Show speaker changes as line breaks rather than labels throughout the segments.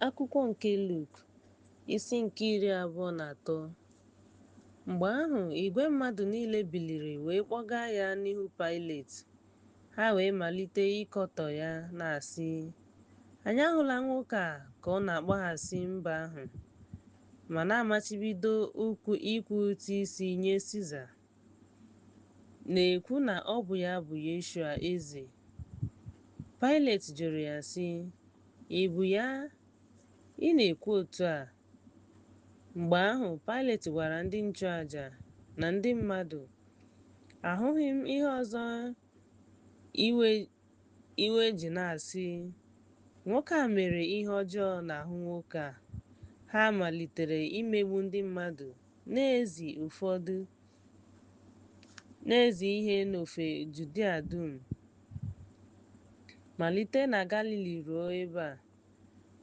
Akwụkwọ nke Luk, isi nke 23. Mgbe ahụ igwe mmadụ niile biliri wee kpọga ya n'ihu Paịlet. Ha wee malite ịkatọ ya, na-asị, Anyị ahụla nwoke a ka ọ na-akpaghasị mba ahụ ma na-amachibido ịkwụ ụtụ isi nye Siza, na-ekwu na ọ bụ ya bụ Yeshua eze. Paịlet jụrụ ya, sị, Ị bụ ya? Ị na-ekwu otu a? Mgbe ahụ Paịlet gwara ndị nchụàjà na ndị mmadụ, Ahụghị m ihe ọzọ iwe ji na-asị, Nwoke a mere ihe ọjọọ n'ahụ nwoke a. Ha malitere imegbu ndị mmadụ, na-ezi ihe n'ofe Judia dum, malite na Galili ruo ebe a.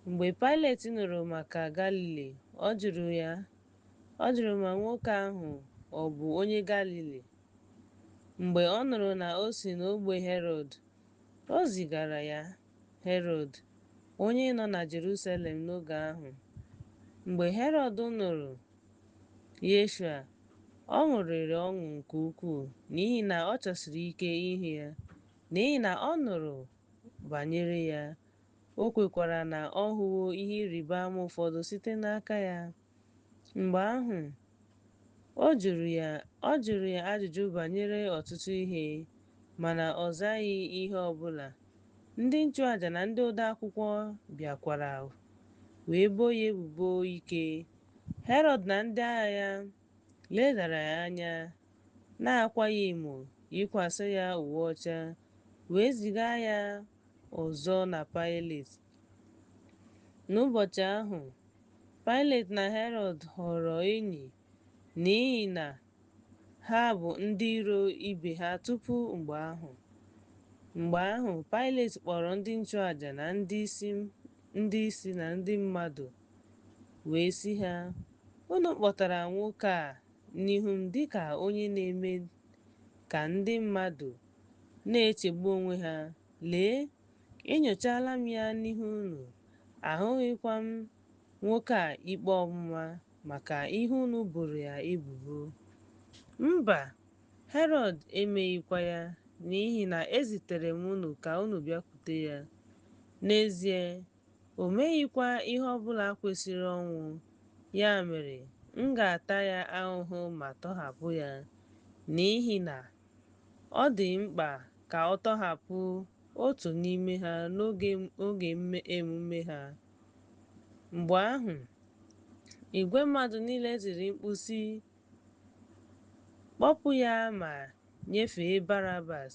Mgbe Paịlet nụrụ maka Galili, ọ jụrụ ma nwoke ahụ ọ bụ onye Galili. Mgbe ọ nụrụ na o si n'ógbè Herọd, o zigara ya Herọd, onye nọ na Jerusalem n'oge ahụ. Mgbe Herọd nụrụ Yeshua, ọ ṅụrịrị ọṅụ nke ukwuu n'ihi na ọ chọsiri ike ịhụ ya, n'ihi na ọ nụrụ banyere ya, o kwekwara na ọ hụwo ihe ịrịba ama ụfọdụ site n'aka ya. Mgbe ahụ, ọ jụrụ ya ajụjụ banyere ọtụtụ ihe, mana ọ zaghị ihe ọ bụla. Ndị nchụàjà na ndị odeakwụkwọ bịakwara wee boo ya ebubo ike. Herọd na ndị agha ya ledara ya anya, na-akwa ya emo, yikwasị ya uwe ọcha, wee ziga ya ọzọ na Paịlet. N'ụbọchị ahụ, Paịlet na Herọd ghọrọ enyi n'ihi na ha bụ ndị iro ibe ha tupu mgbe ahụ. Mgbe ahụ Paịlet kpọrọ ndị nchụàjà na ndị isi na ndị mmadụ wee sị ha, Unu kpọtara nwoke a n'ihu m dịka onye na-eme ka ndị mmadụ na-echegbu onwe ha. Lee, enyochaala m ya n'ihu unu, ahụghịkwa m nwoke a ikpe ọmụma maka ihe unu boro ya ebubo. Mba, Herọd emeghịkwa ya, n'ihi na ezitere m unu ka unu bịakwute ya. N'ezie, o meghịkwa ihe ọ bụla kwesịrị ọnwụ. Ya mere, m ga-ata ya ahụhụ ma tọhapụ ya, n'ihi na ọ dị mkpa ka ọ tọhapụ otu n'ime ha n'oge emume ha. Mgbe ahụ, igwe mmadụ niile tiri mkpu sị, Kpọpụ ya ma nyefee Barabas,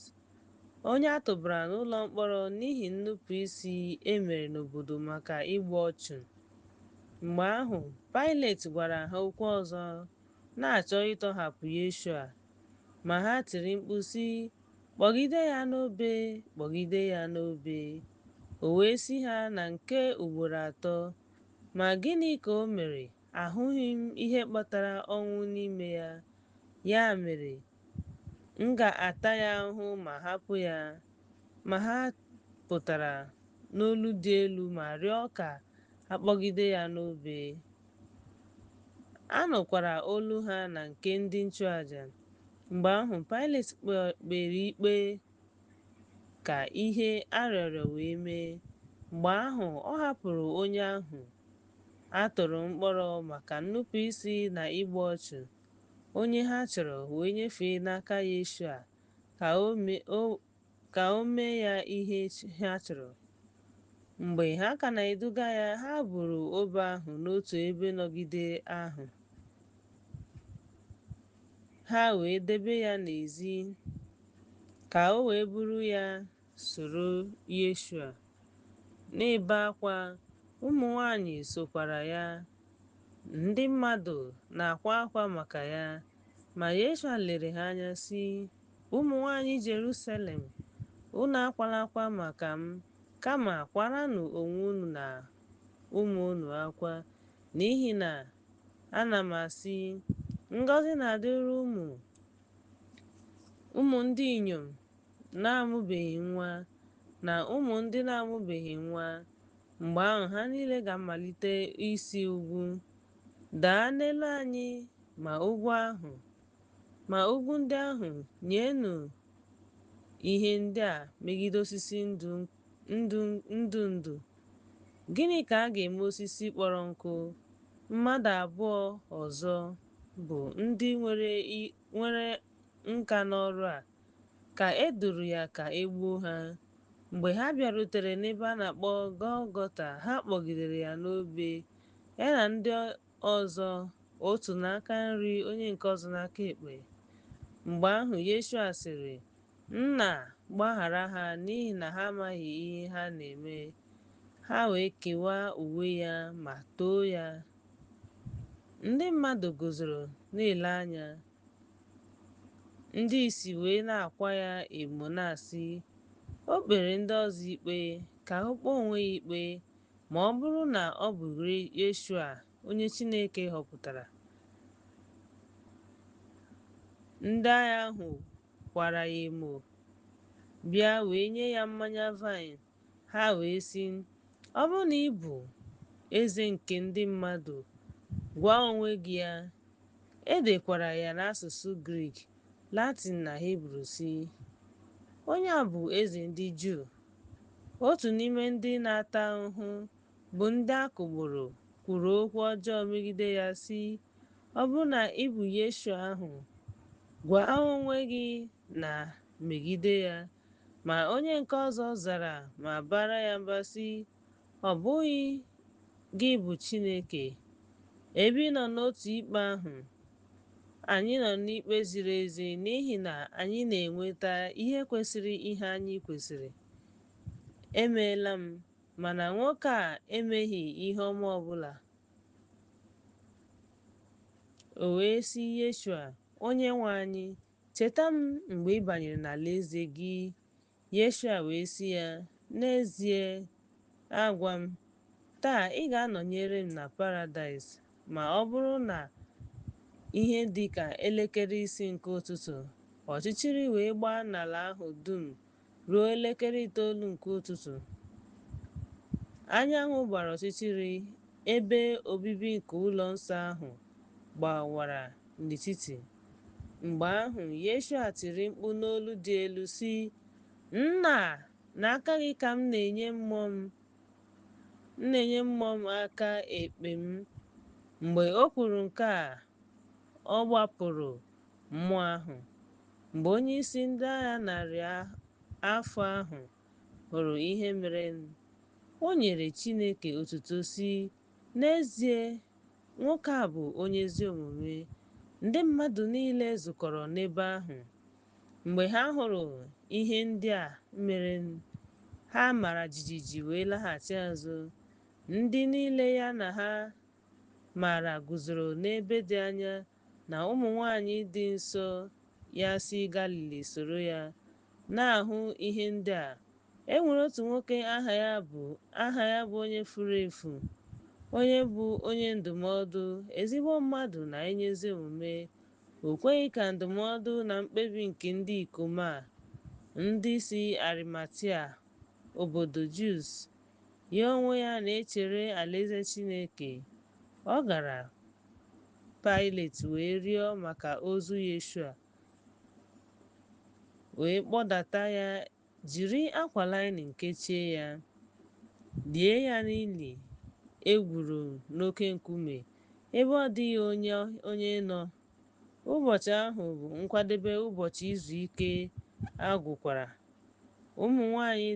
onye a tụbara n'ụlọ mkpọrọ n'ihi nnupụisi e mere n'obodo maka igbu ọchụ. Mgbe ahụ, Paịlet gwara ha okwu ọzọ, na-achọ ịtọhapụ Yeshua. Ma ha tiri mkpu sị, Kpọgide ya n'obe! Kpọgide ya n'obe! O wee sị ha na nke ugboro atọ, Ma gịnị ka o mere? Ahụghị m ihe kpatara ọnwụ n'ime ya. Ya mere, m ga-ata ya ahụhụ ma hapụ ya. Ma ha pụtara n'olu dị elu ma rịọ ka a kpọgide ya n'obe. A nụkwara olu ha na nke ndị nchụàjà. Mgbe ahụ Paịlet kpere ikpe ka ihe a rịọrọ wee mee. Mgbe ahụ ọ hapụrụ onye ahụ a tụrụ mkpọrọ maka nnupụisi na igbu ọchụ, onye ha chọrọ, wee nyefee n'aka Yeshua ka o mee ya ihe ha chọrọ. Mgbe ha ka na-eduga ya, ha buru obe ahụ n'otu ebe nnọgide ahụ. Ha wee debe ya n'èzí ka o wee buru ya soro Yeshua. N'ebe akwa, ụmụ nwanyị sokwara ya. Ndị mmadụ na-akwa akwa maka ya. Ma Yeshua lere ha anya sị, Ụmụ nwanyị Jerusalem, unu akwala akwa maka m, kama kwaranụ onwe unu na ụmụ unu akwa, n'ihi na ana m asị, ngọzi na-adịrị ụmụ ndị inyom na-amụbeghị nwa na ụmụ ndị na-amụbeghị nwa. Mgbe ahụ ha niile ga-amalite ịsị ugwu, Daa n'elu anyị, ma ugwu ndị ahụ, Nyenụ ìhè ndị a megide osisi ndụ ndụ. Gịnị ka a ga-eme osisi kpọrọ nkụ? Mmadụ abụọ ọzọ, bụ ndị nwere nka n'ọrụ a, ka e duru ya ka e gbuo ha. Mgbe ha bịarutere n'ebe a na-akpọ Gọlgọta, ha kpọgidere ya n'obe, ya na ndị ọzọ, otu n'aka nri, onye nke ọzọ n'aka ekpe. Mgbe ahụ Yeshua sịrị, Nna, gbaghara ha, n'ihi na ha amaghị ihe ha na-eme. Ha wee kewaa uwe ya ma too ya. Ndị mmadụ guzoro na-ele anya. Ndị ìsì wee na-akwa ya emo na-asị, O kpere ndị ọzọ ikpe, ka o kpee onwe ya ikpe, ma ọ bụrụ na ọ bụ Yeshua, onye Chineke họpụtara. Ndị agha ahụ kwara ya emo, bịa wee nye ya mmanya vaịn. Ha wee sị, Ọ bụrụ na ị bụ eze nke ndị mmadụ, gwa onwe gị ya. E dekwara ya n'asụsụ Grik, Latin na Hibru sị, Onye a bụ eze ndị Juu. Otu n'ime ndị na-ata ahụhụ, bụ ndị a kụgburu, kwuru okwu ọjọọ megide ya sị, Ọ bụrụ na ị bụ Yeshua ahụ, gwa onwe gị na megide ya. Ma onye nke ọzọ zara ma baara ya mba sị, Ọ bụghị gị bụ Chineke? Ebe ị nọ n'otu ikpe ahụ, anyị nọ n'ikpe ziri ezi n'ihi na anyị na-enweta ihe kwesịrị ihe anyị kwesịrị. Emeela m, mana nwoke a emeghị ihe ọma ọbụla. O wee sị Yeshua, Onyenwe anyị, cheta m mgbe ị banyere n'alaeze gị. Yeshua wee sị ya, N'ezie, agwa m, taa ị ga-anọnyere m na Paradaịs. Ma ọ bụrụ na ihe dị ka elekere 6 nke ụtụtụ, ọchịchịrị wee gbaa n'ala ahụ dum ruo elekere 9 nke ụtụtụ. Anyanwụ gbara ọchịchịrị, ebe obibi nke ụlọ nsọ ahụ gbawara n'etiti. Mgbe ahụ Yeshua tiri mkpu n'olu dị elu sị, Nna, n'aka gị ka m na-enye mmụọ m aka ekpe m. Mgbe o kwuru nke a, ọ gbapụrụ mmụọ ahụ. Mgbe onyeisi ndị agha narị afọ ahụ hụrụ ihe merenụ, o nyere Chineke otuto sị, N'ezie, nwoke a bụ onye ezi omume. Ndị mmadụ niile zukọrọ n'ebe ahụ. Mgbe ha hụrụ ihe ndị a merenụ, ha mara jijiji wee laghachi azụ. Ndị niile ya na ha maara guzoro n'ebe dị anya, na ụmụ nwanyị dị nso ya si Galili soro ya, na-ahụ ihe ndị a. E nwere otu nwoke aha ya bụ onye furu efu, onye bụ onye ndụmọdụ, ezigbo mmadụ na onye ezi omume. O kweghị ka ndụmọdụ na mkpebi nke ndị ikom a, ndị si Arimatia, obodo Jews, ya onwe ya na-echere alaeze Chineke. Ọ gara Paịlet wee rịọ maka ozu Yeshua, wee kpọdata ya jiri akwa linin kechie ya, lie ya n'ili e gwuru n'oke nkume, ebe ọ dịghị onye nọ. Ụbọchị ahụ bụ nkwadebe ụbọchị izu ike a gwụkwara. Ụmụ nwanyị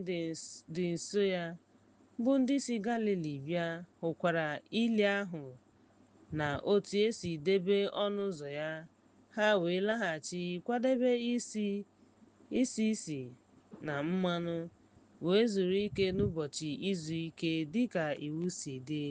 dị nso ya, bụ ndị si Galili bịa, hụkwara ili ahụ na otu e si debe ọnụ ụzọ ya. Ha wee laghachi kwadebe isi isi na mmanụ, wee zuru ike n'ụbọchị izu ike dịka iwu si dị.